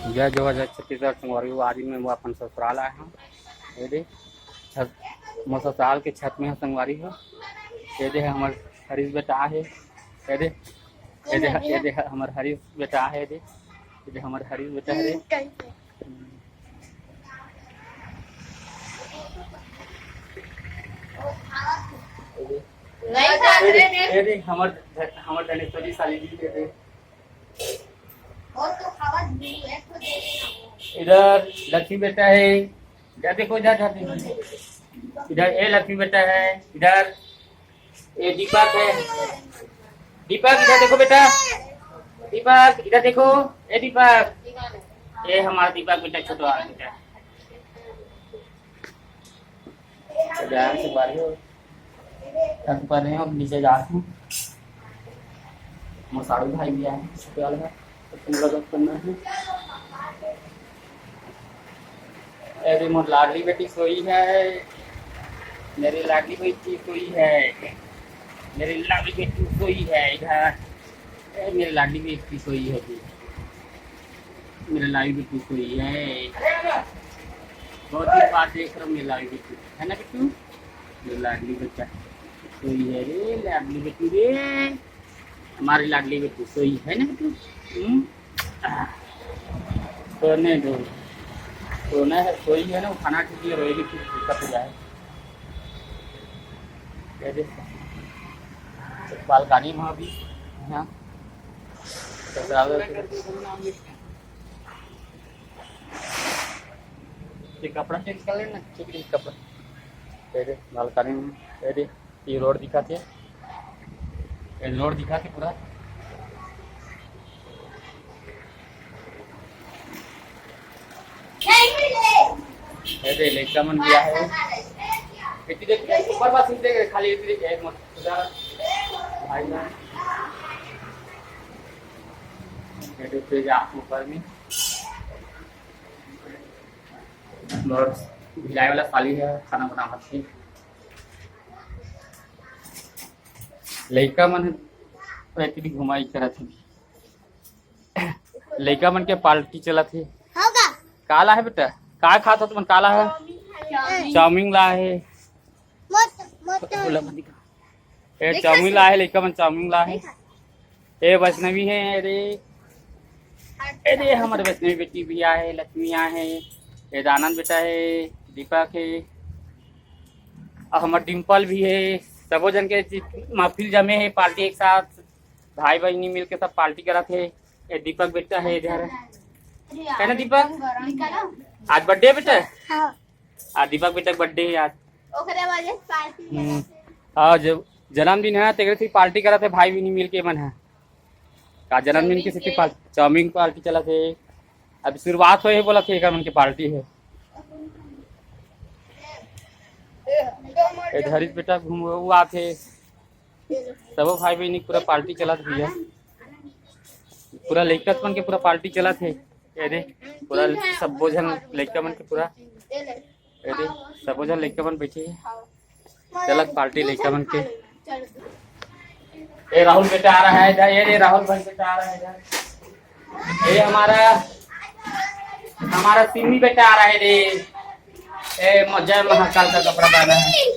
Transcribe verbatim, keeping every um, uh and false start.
जय जोहार, जय छत्तीसगढ़ संगवारी हो। आज मैं वो अपन ससुराल आए हंव। ये दे, छत, मोर ससुराल के छत में हे संगवारी हो। ये दे हमर हरीश बेटा आहे। ये दे, ये दे, ये दे हमर हरीश बेटा आहे। ये दे, ये दे हमर हरीश बेटा हे। ये दे, ये दे हमर, हमर धनेश्वरी साली जी। ये दे, इधर लक्ष्मी बेटा है, इधर देखो, इधर, इधर देखो। इधर ये लक्ष्मी बेटा है, इधर ये दीपक है। दीपक, इधर देखो बेटा, दीपक, इधर देखो। ए दीपक, ये हमारा दीपक बेटा, छोटा वाला बेटा। तो ध्यान से बारी हो, थक पा रहे हो, अब नीचे जा रहे हैं। मोर साड़ू भाई भी आए हैं, छोटे वाला है, तो तुम लोग करना है। अरे, मोर लाडली बेटी सोई है, मेरी लाडली बेटी सोई है, मेरी लाडली बेटी सोई है इधर। ए, मेरी लाडली बेटी सोई है जी, मेरी लाडली बेटी सोई है। बहुत दिन बाद देख रहा हूँ मेरी लाडली बेटी, है ना बेटू? मेरी लाडली बेटा सोई है रे, लाडली बेटी रे, हमारी लाडली बेटी सोई है ना बेटू? हम्म? सोने दो, सोना है, सोई है ना, वो खाना ठीक है, रोएगी फिर दिक्कत हो जाए। ये देख, बालकनी में अभी, हाँ, ससुराल में ये कपड़ा चेंज कर लेना, ठीक है, कपड़ा। ये देख, बालकनी में, ये देख, ये रोड दिखाथे, ये रोड दिखाथे पूरा। ये दे, लइका मन भी आहे। इतनी देर के ऊपर बस इतने खाली इतनी देर के मत जा। भाई ना। ये दे, फिर जा ऊपर में। और भिलाई वाला साली है, खाना बनावत हे। लइका मन ह, इतनी घुमाई करत हे। लइका मन के पार्टी चलत हे। हो का? का ला हे बेटा? का खात हो तुमन? का ला हे? चाउमीन। चाउमीन ला हे। मोट, मोट। बोला मत दिखा। ए, चाउमीन ला हे, लइका मन चाउमीन ला हे। ए, वैष्णवी हे, अरे। अरे, हमर वैष्णवी बेटी भी आहे, लक्ष्मी आहे। ए, दानंद बेटा हे, दीपक हे। अउ हमर डिम्पल भी हे। सबो झन के जि-, महफिल जमे हे, पार्टी एक साथ। भाई बहिनी मिलके सब पार्टी करत हे। ए दीपक बेटा हे इधर, है ना दीपक? आज बर्थडे हे बेटा? हाँ। आज दीपक बेटा के बर्थडे हे आज। ओकरे वजह से पार्टी हम्म। करत हे। हाँ, जब जन्मदिन हे ना, तेकरे से पार्टी करत हे भाई बहिनी मिलके मन हे। का जन्मदिन के सेती पार्टी, चाउमीन पार्टी चलत हे। अभी शुरुआत होए हे, बोलत हे एकर मन के पार्टी हे। ए धरीच बेटा घूम, वो आत हे। सबो भाई बहिनी पूरा पार्टी चलत भैया, पूरा लइका मन के पूरा पार्टी चलत हे। ये दे, पूरा सबो झन लइका मन के पूरा, ये दे, सबो झन लइका मन बैठे हे। चलत पार्टी लइका मन के। ए राहुल बेटा आ रहा है इधर, ये रे राहुल भाई बेटा आ रहा है इधर। ये हमारा, हमारा सिमी बेटा आ रहा है रे। ए, म-, जय महाकाल का कपड़ा डाला है।